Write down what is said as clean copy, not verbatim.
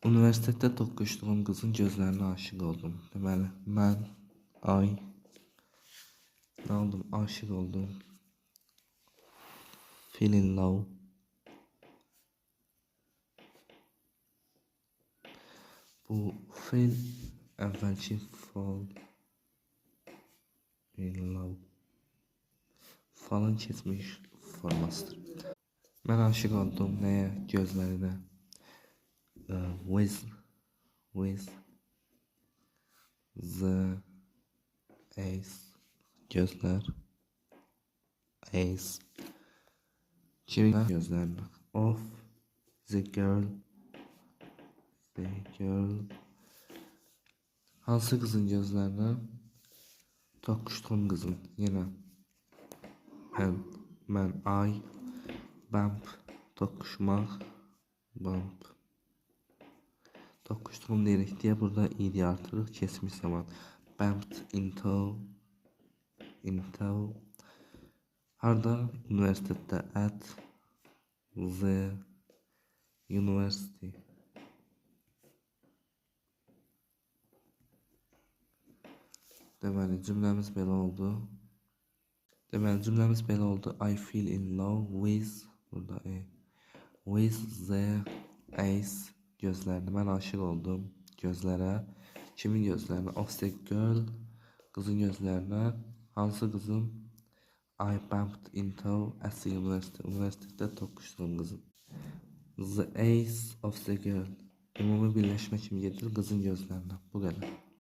Universitetdə toqquşduğum qızın gözlərinə aşiq oldum. Deməli, mən, I, nə oldum? Aşiq oldum. Fell in love. Bu fell əvvəlki fall in love. Fallın keçmiş formasıdır. Mən aşiq oldum nəyə? Gözlərinə. With the eyes, gözlər, eyes, kimin gözlərinə? Of the girl, the girl, hansı qızın gözlərinə? Toqquşduğum qızın. Yenə mən, I, bump, toqquşmaq, bump. Toqquşduğum deyirik deyə burada id artırırıq keçmiş zaman. Bumped into harda? Universitetdə, at the university. Deməli, cümləmiz belə oldu. Deməli, cümləmiz belə oldu. I feel in love with, burada with the eyes, gözlərini. Mən aşiq oldum gözlərə. Kimin gözlərinə? Of the girl, qızın gözlərinə. Hansı qızın? I bumped into at the university. Universitetdə toqquşduğum qızın. The eyes of the girl. Ümumi birləşmə kimi gedir qızın gözlərinə. Bu qədər.